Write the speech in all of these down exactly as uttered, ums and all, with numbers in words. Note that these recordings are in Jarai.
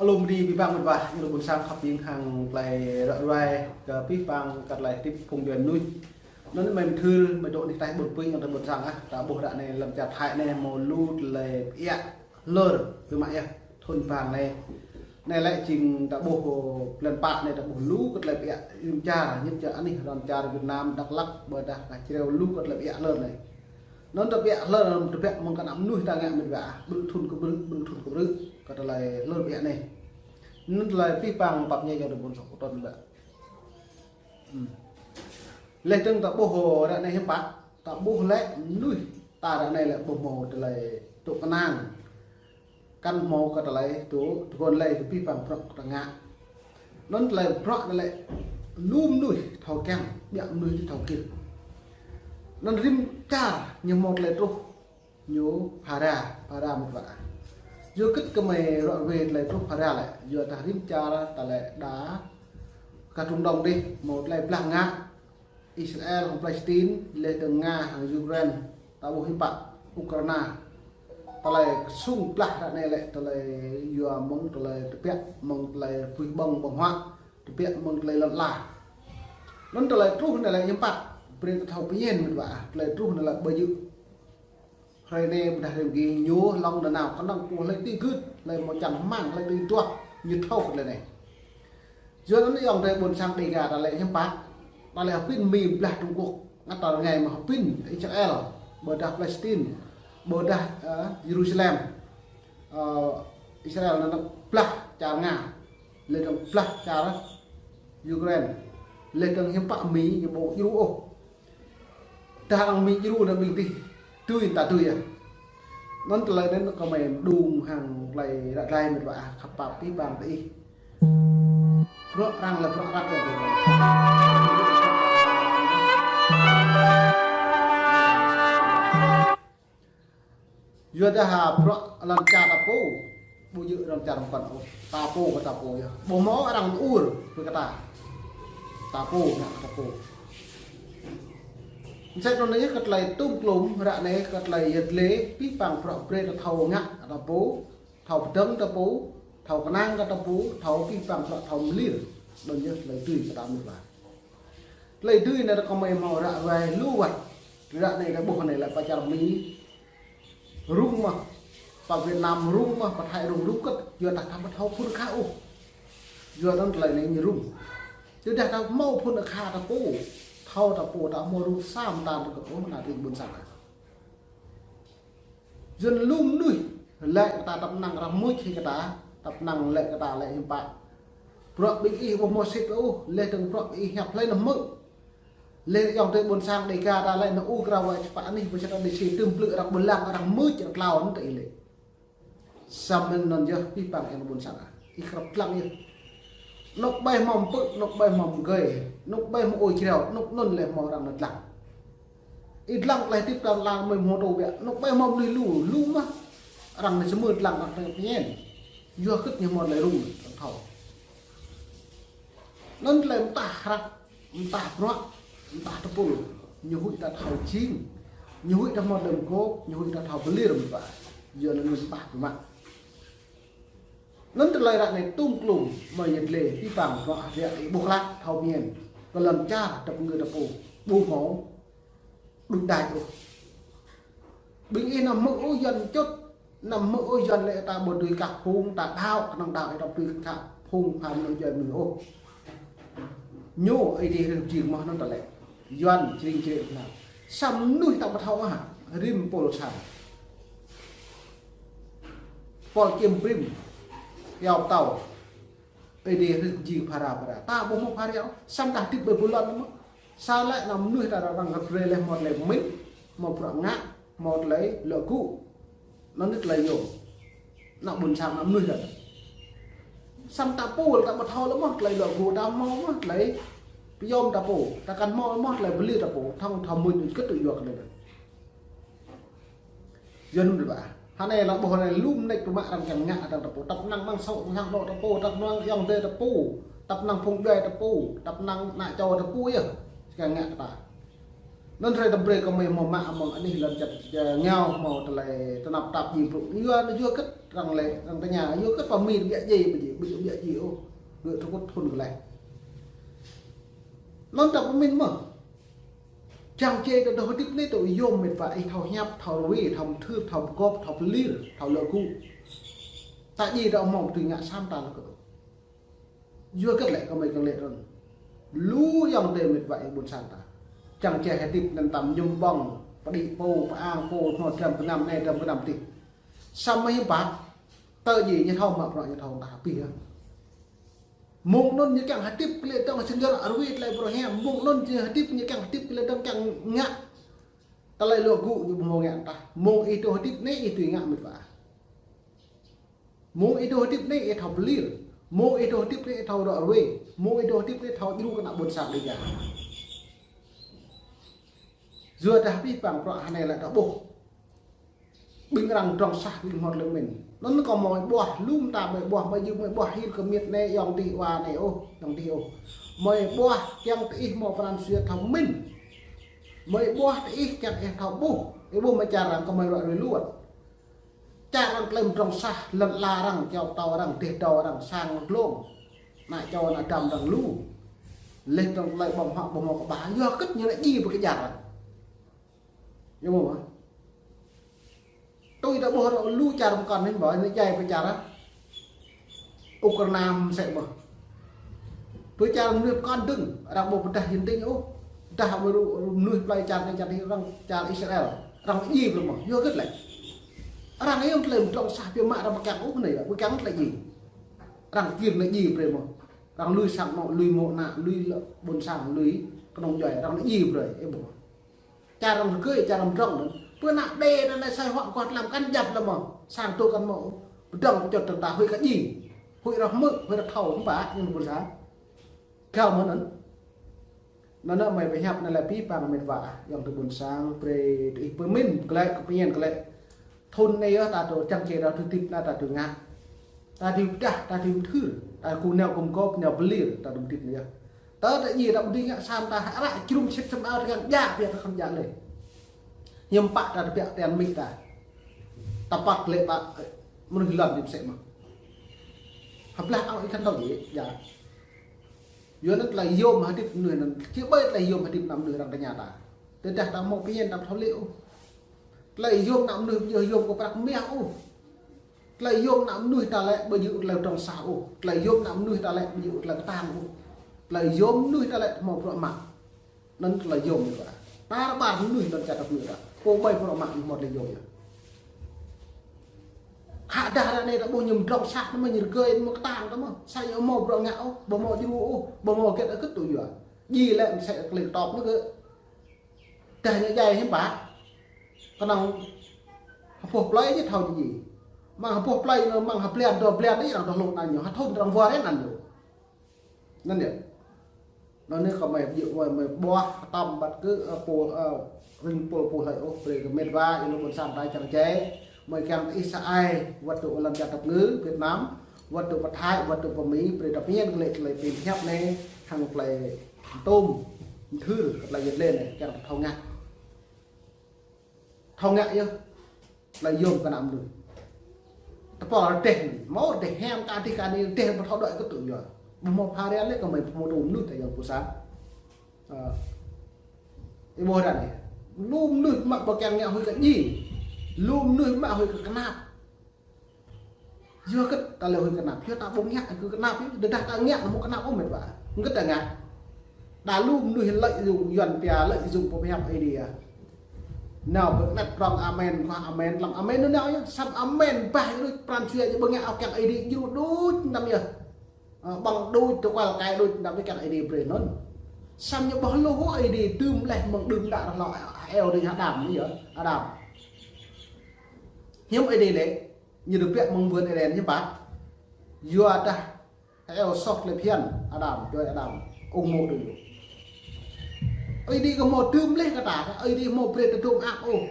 Alum di abih bang mĕt wa, ñu ƀôn sang khăp hing hăng tơlơi ră ruai kơ abih bang kơ tơlơi tip phung djuai mơnuih. Anŭn mơi mơthưr, mơi dŏ anih ataih ƀôn pui, ayŏng adơi ƀôn sang ah, ta ƀuh ră anai lăm čar Thái anai hmâo lu tơlơi pơiă hlơr, biă mă yơh, thun bang anai. Anai lĕ jing ta ƀuh blan pă anai ta ƀuh lu kơ tơlơi pơiă rĭm čar, ñĕt čar anih, rŏng čar Việt Nam, Dak Lak, ƀôdah kah Jrao lu kơ tơlơi pơiă hlơr anai. Anŭn tơlơi pơiă hlơr, tơbiă mơ̆ng kơ ană mơnuih ta ngă mĕt wa, ƀrư̆ thun kơ ƀrư̆, ƀrư̆ thun kơ ƀrư̆, kơ tơlơi hlơr pơiă anai. Anŭn tơlơi abih bang pap ñai ayŏng adơi ƀôn sang kơ tơl ƀă. Hmm. Leh dơ̆ng ta ƀuh ră anai hiư̆m pă, ta ƀuh lĕ mơnuih ta ră anai lĕ ƀu hmâo tơlơi tŭ kơnang. Kăn hmâo kơ tơlơi tŭ, tơguan lĕ kơ abih bang bruă ta ngă. Anŭn tơlơi bruă anai lĕ lu mơnuih thâo kiăng, biă mơnuih thâo kir. Anŭn rĭm čar ñu hmâo tơlơi truh, ñu phara, phara mĕt wa. Yua kơ kơmơi ră ruai tơlơi truh phara lĕ, yua dah rĭm čar ta lĕ đa kơ Trung Đông dih, hmâo tơlơi blah ngă, Israel hăng Palestine, leh dơ̆ng Nga hăng Ukraine, ta ƀuh hiư̆m pă, Ukraina. Tơlơi kơsŭng blah ră anai lĕ tơlơi yua mơ̆ng tơlơi tơbiă mơ̆ng tơlơi puih ƀơ̆ng ƀơ̆ng huă, tơbiă mơ̆ng tơlơi lŏn ala. Anŭn tơlơi truh anai lĕ hiư̆m pă, brơi ta thâo pơñen mĕt wa, tơlơi truh anai lĕ ƀu djơ̆ hrơi anai ƀôdah hrơi mơ̆ng gih ñu lŏng nanao kơnơ̆ng pô hlơi tui gưt, hlơi hmâo čang rơmang, hlơi tui duah, ñu thâo kơ tơlơi anai. Yua anŭn ayŏng adơi ƀôn sang Dêga ta lĕ hiư̆m pă, ta lĕ hơbĭn Mi blah Trung Quốc, ngă ta rơngai mă hơbĭn Israel, ƀôdah Palestine, ƀôdah, ơ, Jerusalem. Ơ, Israel anŭn blah čar Nga, leh dơ̆ng blah čar Ukraine, leh dơ̆ng hiư̆m pă Mi ñu ƀu djru ôh. Dah arăng Mi djru anŭn ƀing dih, tui ta tui yơh. Anŭn tơlơi anŭn kơmơi mơđung hăng tơlơi ră ruai mĕt wa ah, khăp pap abih bang tơ ih. Bruă arăng lĕ bruă răk yơh. Yua dah ha bruă lŏn čar ta pô, ƀu djơ̆ lŏn čar mơkŏn ôh. Ta pô kơ ta pô yơh. Ƀu hmâo arăng ur kơ ta. Ta pô ngă kơ ta pô. Mơsĕ anŭn yơh kơ tơlơi tŭm klŭm, ră anai kơ tơlơi yơh lĕ, abih bang bruă brơi ta thâo ngă ta pô, thâo pơdơ̆ng ta pô, thâo kơnang kơ ta pô, thâo abih bang bruă thâo mơlir. Anŭn yơh tơlơi dưi kơ ta mĕt wa. Tơlơi dưi anai kơmơi hmâo ră ruai lu wơ̆t. Ră anai ta ƀuh anai lĕ pơ čar Mi rŭng mơ̆n, pơ Việt Nam rŭng mơ̆n, pơ Thái rŭng, rŭng kơ̆t, yua dah ta ƀu thâo phŭn akha ôh. Yua anŭn tơlơi anai ñu rŭng. Yua dah ta hmâo phŭn akha ta pô, thâo ta pô, ta hmâo rŭng sa mơta tơ kơ̆t ôh, ană tring ƀôn sang ah. Yua anŭn lu mơnuih lĕ kơ ta tăp năng arăng mŭt hĭ kơ ta, tăp năng lĕ kơ ta lĕ hiư̆m pă. Bruă ƀing ih ƀu hmâo sĭt ôh, leh dơ̆ng bruă ƀing ih hiăp hlơi anŭn hmư̆. Leh ayŏng adơi ƀôn sang Dêga ta lĕ anŭn ur krao wa čơpă anih, ƀu sĭt ta đĭ si tơm blư̆ arăng ƀu lăng arăng mŭt čơtlao anŭn tơ ih lĕ. Samơ̆ anŭn yơh abih bang ayŏng adơi ƀôn sang ah. Ih krăp lăng yơh. Anŭn ƀai hmâo pơ̆, anŭn ƀai hmâo gơi, anŭn ƀai hmâo ơi Jrao, anŭn anŭn lĕ hmâo arăng anŭn lăng. Ih lăng leh tip lăng lăng mơi hmâo tơ biă, anŭn ƀai hmâo mơnuih lu, lu mơ̆n. Arăng anŭn samơ̆ lăng arăng pơñen. Yua kơ ñu hmâo tơlơi rŭng, arăng thâo. Anŭn tơlơi mơtah hrăp, mơtah bruă, mơtah tơpul. Ñu huĭ ta thâo jing. Ñu huĭ ta hmâo tơlơi mơgôp, ñu huĭ ta thâo pơlir mơ̆n pă. Yua anŭn mơtah biă mă. Anŭn tơlơi ră anai tŭm klŭm, mơi yơh lĕ, abih bang bruă hơdră ih ƀuh lah, thâo pơñen. Kơ lŏn čar, tơpơngư ta pô, ƀu hmâo đuč đač ôh. Ƀing ih anăm hmư̆ ôh Yuan čŭt, anăm hmư̆ ôh Yuan lĕ ta ƀu dưi kah phung ta đaŏ, kơnơ̆ng đaŏ ih ta ƀu dưi kah phung pham mơnuih Yuan mơnuih ôh. Ñu Ơi Adai hrih jing mơ̆n anŭn ta lĕ. Yuan jring jring anŭn. Samơ̆ mơnuih ta ƀu thâo ah, rĭm pôl sang. Pôl čim brĭm, iâu tâo. Ơi Adai hrih jing phara phara. Ta ƀu hmâo phara ôh, samơ̆ ta hơdip ƀơi ƀuôn lŏn mơ̆n. Sa lĕ ană mơnuih ta arăng ră ruai leh hmâo tơlơi pơmĭn, hmâo bruă ngă, hmâo tơlơi luă gŭ. Anŭn tơlơi yôm. Ană ƀôn sang ană mơnuih ta. Samơ̆ ta pô ta ƀu thâo lĕ mơ̆n tơlơi luă gŭ, ta hmâo mơ̆n tơlơi pơyom ta pô, ta kăn hmâo mơ̆n tơlơi pơlir ta pô, thâo thâo mŭt kơ tŭ yua kơ anai. Yuan mơ̆n ƀă. Hơnai lăng ƀuh hơnai lu mơneč pơmă arăng kiăng ngă arăng ta pô. Tăp năng mơ̆ng sô̆ mơ̆ng sang anŏ ta pô, tăp năng ayŏng adơi ta pô, tăp năng phung djuai ta pô, tăp năng ană čô ta pô yơh. Kiăng ngă kơ ta. Anŭn hrơi tơbrơi kơ mơi hmâo mă mơ̆ng anih lŏn čar, čar rơngiao hmâo tơlơi tơnap tap djai brŭ. Yua anŭn yua hơget arăng lĕ, arăng tơña, yua hơget pơmĭn ƀiă djai, ƀu djai, ƀu djai ôh. Gơ̆ tơkŭt thŭn kơ lĕ. Anŭn ta pơmĭn mơ̆. Čang čê ta dŏ hơdip anai tơl yôm mĕt wa ih thâo hiăp, thâo rơwe, thâo mơthưr, thâo pơgop, thâo pơlir, thâo lŏ gŭ. Ta djai ta hmâo tui ngă sam ta lŏ gŭ. Yua hơget lĕ kơ mơi kiăng lĕ anŭn. Lu ayŏng adơi mĕt wa ih ƀôn sang ta. Čang čê hơdip anŭn ta mơñum ƀơ̆ng, pơđĭ pô, pơang pô, hmâo dram gơnam anai, dram gơnam adih. Samơ̆ hiư̆m pă, tơ djai ñu thâo mă bruă ñu thâo ta hơbĭ yơh. Mơ̆ng anŭn ñu kiăng hơdip kơ lĕ dơ̆ng sơngơr arui tơlơi bruă hiam. Mơ̆ng anŭn ñu hơdip ñu kiăng hơdip kơ lĕ dơ̆ng kiăng ngă tơlơi lŏ gŭ ñu ƀu hmâo ngă tah. Mơ̆ng ih dŏ hơdip anai ih tui ngă mĕt wa. Mơ̆ng ih dŏ hơdip anai ih thâo pơlir. Mơ̆ng ih dŏ hơdip anai ih thâo ră ruai. Mơ̆ng ih dŏ hơdip anai thâo djru kơ ană ƀôn sang Dêga. Yua dah abih bang bruă hơnai lĕ ta ƀuh. Ƀing arăng pơdrŏng sah ƀing hmâo tơlơi pơmĭn. Anŭn kâo mơi ƀuah, lŏm ta mơi ƀuah, mơi yua mơi ƀuah hil kơ mĕt anai, ayŏng adih wa anai ôh, ayŏng adih ôh. Mơi ƀuah kiăng tơ ih hmâo pran jua thâo pơmĭn. Mơi ƀuah tơ ih kiăng ih thâo ƀuh. Ih ƀuh mơi čar arăng kơ mơi ră ruai luăt. Čar arăng tơlơi pơdrŏng sah, lŏn ala arăng, čô pơtâo arăng, dêh dâo arăng, sang glông. Ană čô ană dăm arăng lu. Leh dơ̆ng tơlơi ƀơ̆ng huă ƀơ̆ng huă kơ ƀah, yua hơget ñu lĕ djai pơ kơ čar arăng. Yua mơ̆. Tui ta ƀuh ră lu čar pơkŏn anai ƀơi anai djai pơ čar arăng. Ukraina mơsĕ mơ̆. Pơ čar mơnuih pơkŏn dơ̆ng, arăng ƀu pơdah jing tĭng ôh. Pơdah mơnuih plơi čar anai čar adih arăng čar Israel. Arăng djai brơi mơ̆, yua hơget lĕ. Arăng yơh tơlơi pơdrŏng sah biă mă arăng ƀu kiăng ôh anai, ƀu kiăng tơlơi djai. Arăng kir anai djai brơi mơ̆. Arăng lui sang anŏ, lui mô̆ ană, lui lŏn ƀôn sang, lui kơnung djuai, arăng anai djai brơi, ih ƀuh. Čar arăng rơgơi, čar arăng pơdrŏng anŭn. Pơ ană đe anŭn anai sai huă kơ tlam kăn djăp lăm mơ̆. Sang tơ kăn mơ̆. Pơdrŏng pơčŏt tơ̆ng ta huĭ kơ djai. Huĭ rơh hmư̆, huĭ rơh thâo, hơmâo ƀă, ñu ƀôn sang. Kâo mơ̆n anŭn. Anŭn anai mơi pơhiăp anai lĕ abih bang mĕt wa, ayŏng adơi ƀôn sang, brơi tơ ih pơmĭn, kơ lĕ, kơ pơñen, kơ lĕ. Thŭn anai yơh ta dŏ čang čê ta dŏ hơdip anai ta dŏ ngă. Ta dŏ pơdah, ta dŏ mơthưr, ta kơ nao gum gŏp, nao pơlir, ta dŏ hơdip anai yơh. Tơ ta djai ta ƀu dưi ngă sam ta hă ră, jơnum sĭt sơm ao ta kiăng djă, biă ta khŏm djă lĕ. Hiư̆m pă ta tơbiă tian mĭ ta. Ta păt lĕ pă, ơ, mơnuih lŏn dĭ mơsĕ mơ̆. Hơblah ao ih khăn thâo djai, djă. Yua anŭn tơlơi yôm hơdip mơnuih anŭn, či ƀơi tơlơi yôm hơdip ană mơnuih arăng tơña ta. Tơdah ta hmâo pơñen ta ƀu thâo lĕ ôh. Tơlơi yôm ană mơnuih ƀu djơ̆ yôm kơ prăk mah ôh. Tơlơi yôm ană mơnuih ta lĕ ƀu djơ̆ tơlơi pơdrŏng sah ôh. Tơlơi yôm ană mơnuih ta lĕ ƀu djơ̆ tơlơi kơtang ôh. Tơlơi yôm mơnuih ta lĕ hmâo bruă mă. Anŭn tơlơi yôm anai ƀă. Tar ƀar mơnuih anŭn čar ta pơmĭn ta. Pô ƀai bruă mă hmâo tơlơi yôm yơh. Khă dah ră anai ta ƀuh ñu pơdrŏng sah anŭn mơ̆ ñu rơgơi anŭn mơ̆ kơtang ta mơ̆. Sa ñu hmâo bruă ngă ôh, ƀu hmâo djru ôh, ƀu hmâo hơget hơget tŭ yua. Djai lĕ mơsĕ klĕ tŏp anŭn gơ̆. Dah ñu djai hiư̆m pă. Kơnơ̆ng hơpôh plơi ñu thâo djai. Mơ̆ng hơpôh plơi anŭn mơ̆ng hơblan dua blan anai arăng dŏ hlŏk anăn ñu, hơthŭn arăng wơr anăn ñu. Anŭn yơh. Anŭn anai kơ mơi djơ̆ mơi, mơi ƀuah tơm ƀăt kơ, ơ, pô, ơ, ring pô pô hlơi ôh, brơi kơ mĕt wa, ih lŏ ƀôn sang ta čang čê, mơi kiăng ih sa ai, wơ̆t tơ lŏn čar ta pơngư, Việt Nam, wơ̆t tơ pơ Thái, wơ̆t tơ pơ Mi, brơi ta pơñen kơ lĕ tơlơi pơhiăp anai, hăng tơlơi tôm, mơthưr, kơ tơlơi yet lĕ anai, kiăng ta thâo ngă. Thâo ngă yơh. Tơlơi yôm kơ ană mơnuih. Tơpă rơdêh anai. Hmâo rơdêh hiam kơ adih kơ anai rơdêh ƀu thâo đuaĭ kơ tŭ yua. Ƀu hmâo pha rơngiă lĕ kơ mơi ƀu hmâo tŭ mơnuih ta ayŏng ƀôn sang. Ơ. Ih ƀuh ră anai. Lu mơnuih mă ƀu kiăng ngă huĭ kơ djai. Lu mơnuih mă huĭ kơ kơnap. Yua hơget ta lĕ huĭ kơnap, yua ta ƀu ngă kơ kơnap yơh, tơdah ta ngă hmâo kơnap ôh mĕt wa. Hơget ta ngă. Đa lu mơnuih lợi dụng Yuan pia, lợi dụng pơhiăp Ơi Adai. Nao pơ net prong amen, khua amen, lăm amen anŭn nao yơh, săm amen bah đôč pran jua ñu ƀu ngă ôh kiăng Ơi Adai djru đôč mơtam yơh. Ơ, ƀơ̆ng đôč, tơkual kai đôč mơtam yơh kiăng Ơi Adai brơi anŭn. Săm ñu ƀuh lu hŏ Ơi Adai tơm leh mơ̆ng đưm đă rơh lŏ eo đôč Adam anai yơh, Adam. Hiư̆m Ơi Adai lĕ. Ñu dŏ biă mơ̆ng vườn Êđen hiư̆m pă. Yua dah hơeo soh tơlơi phiăn Adam, djuai Adam, ung mô̆ đôč. Ơi Adai kơ hmâo tơm leh kơ ta, Ơi Adai hmâo brơi ta dŏ mơak ôh.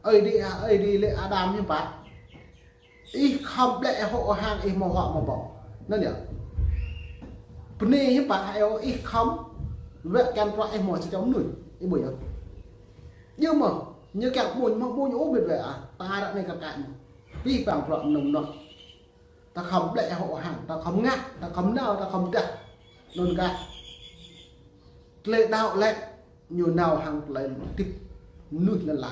Ơi Adai, Ơi Adai lĕ Adam hiư̆m pă. Ih khŏm ƀlĕ hŏ hăng ih hmâo huă hmâo ƀơ̆ng. Anŭn yơh. Bơnai hiư̆m pă hơeo ih khŏm Wĕ kiăng bruă ih mơ̆ sa čô mơnuih, ih ƀuh yơh. Yơh mơ̆, ñu kiăng ƀuñ mơ̆ ƀuñ ôh ƀiă wĕ ah, ta ră anai kar kaĭ mơ̆. Pih pang bruă mơnơ̆ng mơnŏ. Ta khŏm ƀlĕ hŏ hăng, ta khŏm ngă, ta khŏm nao, ta khŏm dah. Anŭn kah. Tơlơi đaŏ lĕ, ñu nao hăng tơlơi tip mơnuih lăn ala.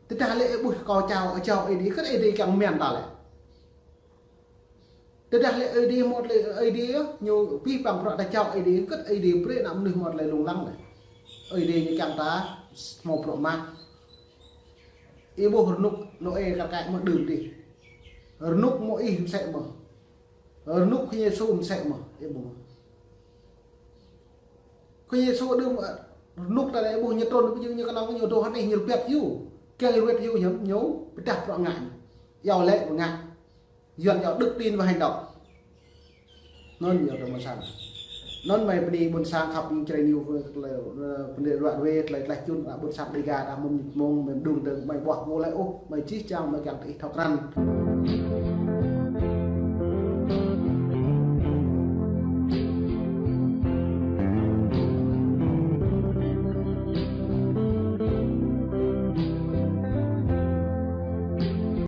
Tơdah lĕ ih ƀuh kâo čao, čao Ơi Adai, kơ Ơi Adai kiăng mơ̆n ta lĕ. Tơdah lĕ Ơi Adai mơ̆ lĕ Ơi Adai yơh, ñu pih pang bruă ta čao Ơi Adai, kơ Ơi Adai brơi ană mơnuih mơ̆ lĕ lông lăng lĕ. Ơi Adai ñu kiăng ta hmâo bruă mă. Ih ƀuh rơnŭk Nôê kar kaĭ mơ̆ đưm dih. Rơnŭk mơ̆ ih mơsĕ mơ̆. Rơnŭk Khua Yêsu mơsĕ mơ̆, ih ƀuh. Khua Yêsu đưm, rơnŭk ta lĕ ih ƀuh ñu trŭn, ƀu djơ̆ ñu kơnơ̆ng ñu dŏ hơdih ñu rơpiăt yua. Kiăng rơpiăt yua hiư̆m ñu, pơdah bruă ngă ñu. Iâu laĭ pơngă. Yuan iâu đức tin và hành động. Anŭn iâu tơ ƀôn sang. Anŭn mơi bơni ƀôn sang khăp ing čơrei ñu wơ̆t tơlơi, ơ, bơni ruă wĕ tơlơi tlaih čun, ƀôn sang Dêga ta mơ̆ng mơ̆ng mơi mơđung dơ̆ng mơi ƀuah mơ̆ lĕ ôh, mơi čih čang mơi kiăng tơ ih thâo krăn.